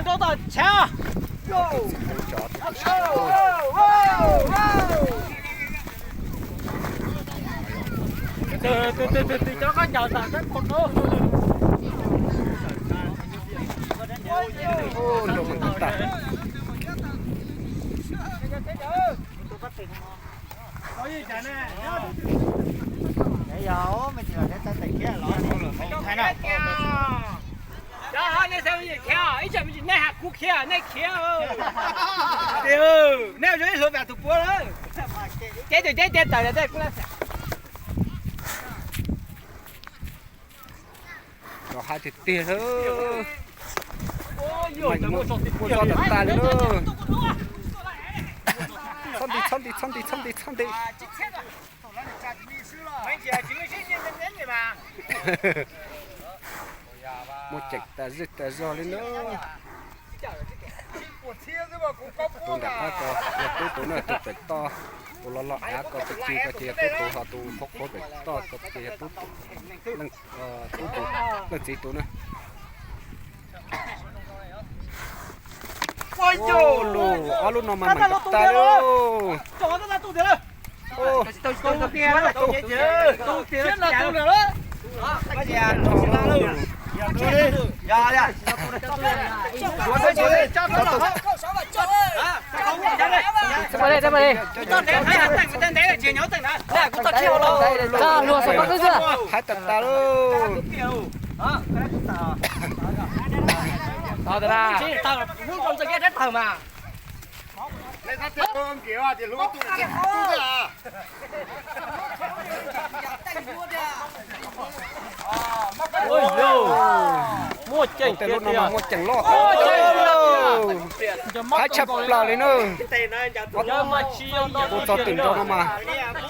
Nrau tom chav. Tus twg cov khaub ncaws tawm sab pem no. Cov ho nej xav khiav, ib tsam me ntsis nej hais kuv khiav, nej khiav. Tiag, nej zoo ib hluas vam tus puav lawm. Ces tus ceb ces tawm los tej kuv lab xav. Rov hais tiag tiag lawm. Muaj zog tas tas li lawm. Txhob nti, txhob nti, txhob nti, txhob nti, txhob nti. Muaj ceem tas zej tas zog li na. Tus nram qab ko yog tub tus na, tus pem toj, tus los los av ko tus ci ko ces yog tub tus, ho tus qhuav qhuav pem toj ko ces yog tub tus, tub tus leej txiv tus na. Ua cas ob lub no mas meem tas tas li. Hais tas tas lauj. Muaj ceem tiag tiag, muaj ceem loj. Hais tshaj plaws li na. Tus txog twm nrau no mas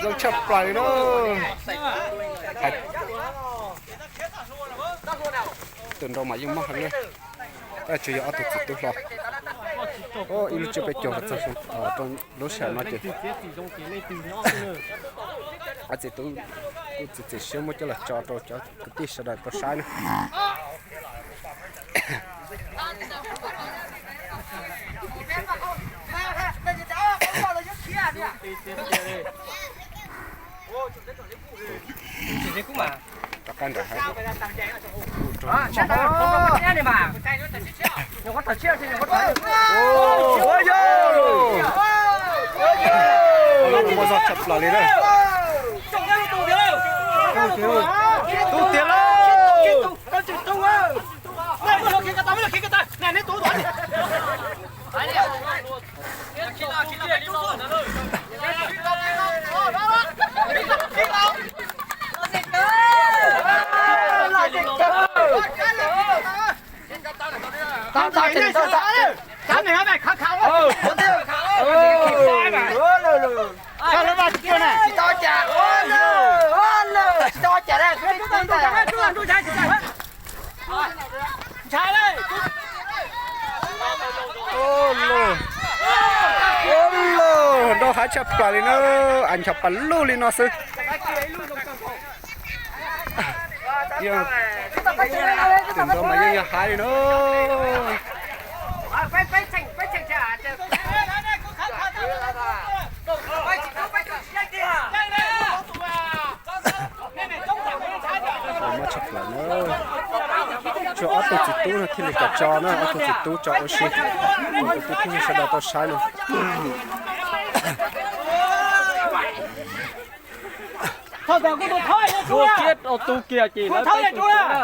zoo tshaj plaws li na. Twm nrau mas yeej mob heev na. Tab sis yog ob tug txiv tub hlo. Ib lub tsiab peb caug los txog rau lub sij hawm no ces ob txiv tub kuj txiav txim siab muab coj los tso rau cov kwv tij sawv daws tau saib na. Rov qab nram hav. Muaj zog tshaj plaws li na. Tub tiag lauj. Ua loj, nrau hav tshaj plaws li na, a nchos pas lug li no xwb. Yog twm nrau mas yeej yog hav li na. Mob tshaj plaws na. Tsuas ob tug txiv tub no thiaj li kam tso na, ob tug txiv tub tso ua si. Kwv tij sawv daws tau saib no. Tua kiag ces lawv peb tug na.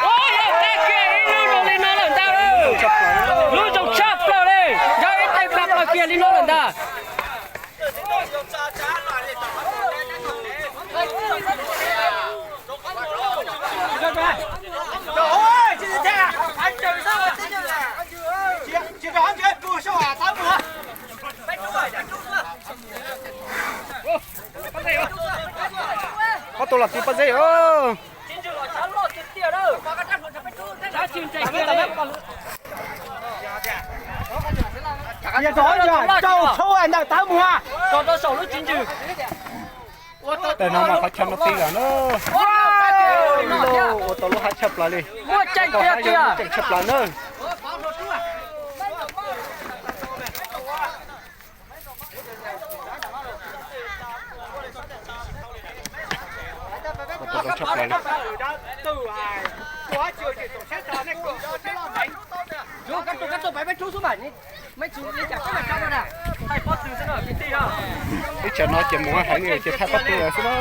Ua, yog tag kiag ib lub zoo li no lawm ntag. Lub zoo tshaj plaws li, yog ib teem pab plaws kiag li no lawm ntag. Ob tug los tiv pob zeb os. Tab sis ntseg kiag li. Rau saum lub tswv ntsws. Tej no mas qhov chaw no tij lawm na. Ua tau lub haib tshaj plaws li. Muaj ceem tiag tiag. Ceem tshaj plaws na. Ua tau zoo tshaj plaws li. Ib tsam no ces mus heev ces thaij pob tw lawm xwb na.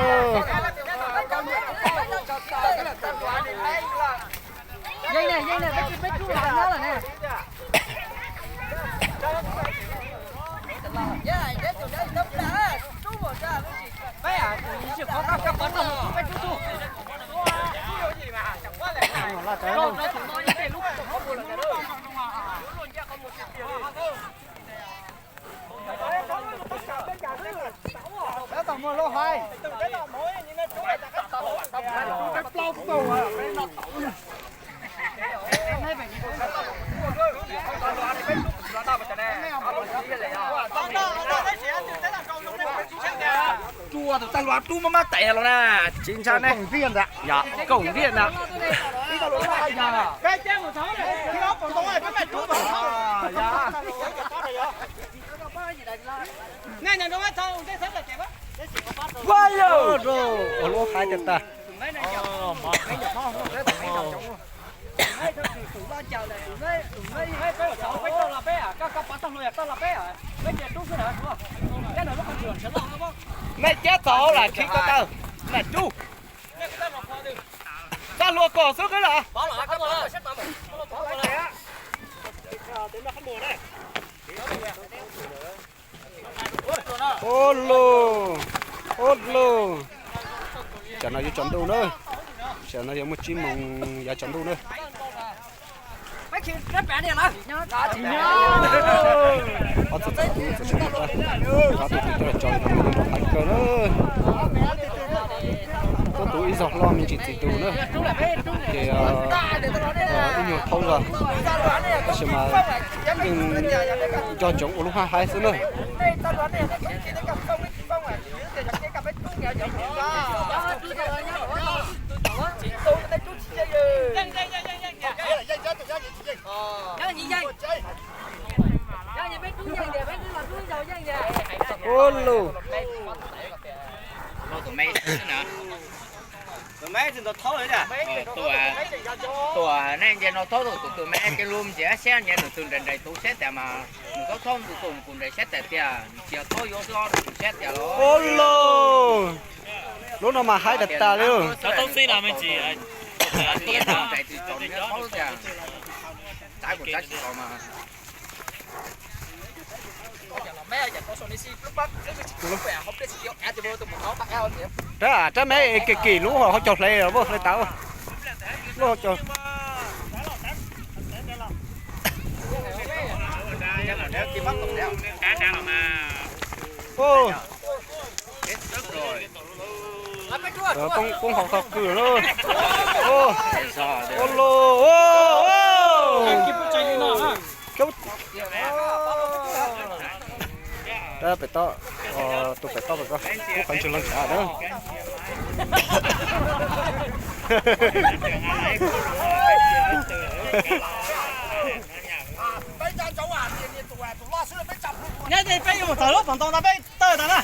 Rua tus tag luas rub mab mab tais los na. Tsis ntshai ne. Koom ntiaj ntag. Ua lub haib tag tag. Mej cab tau lam rhib ko taw, lam rub. Tag luas kom xwb qwb lawm. Ua lug, ua lug. Tsam no yuav tsaus ntuj na. Tsam no yuav muaj tsib moos yav tsaus ntuj na. Ob tug txiv tub txawm sib nrug, ob tug txiv tub tso no mas yeej rov qab kawg na. Tub tub ib zog hlob me ntsis txiv tub na. Ces ib nyuag thaub zog, tab sis mas yeej nco ntsoov ua lub haj haib xwb na. Ua lug. Tus me, tus me tsis ntau thaub li. Tus, tus nej nce no thaub tus, tus me ces lub nce siab nce nws tus nraim nraim tus siab tas mas nws thaub thaub nws tus tus nraim siab tas tiag, nws tsis yog thaub yuav xwb, nws tus siab tiag los. Ua lug. Lub no mas haib tas tas li. Thaub txib no me ntsis. Nraim tus tsaus nws thaub tiag. Tsav kuv tsav tsis tau mas. Rab, rab me kim kim lub hauv caug hle, hle tas lub hauv caug. Poob, poob hauv qhov kws lawm. Ua lug. Pem toj, tus pem toj pem ko, kub qhov ntswg los nrad na. Nyob ces peb yuav mus txog lub tom ntoo no peb tawm tas na.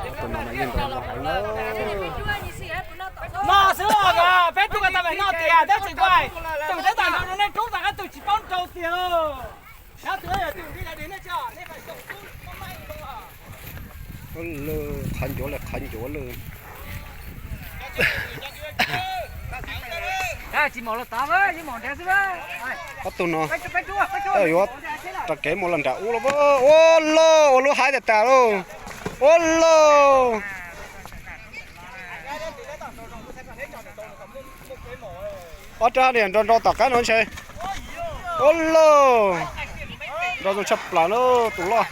Tus no mas yeej nrov nrov heev na. No xwb os, peb rub ko tau pem no tiag, tab sis tus teb tom no nej rub tom qab tus tsis paub nrau tiag lauj. Qhov ncuav lawm, qhov ncuav lawm. Tsis mam los tav, mam nrhiav xwb. Ob tug no yuav rau kev mus los nram ub los. Ua lug, ua lub haib tas tas lauj. Ua lug. Ob rab niag nrov nrov tom qab no ntshe. Ua lug, nrov zoo tshaj plaws na tus loj.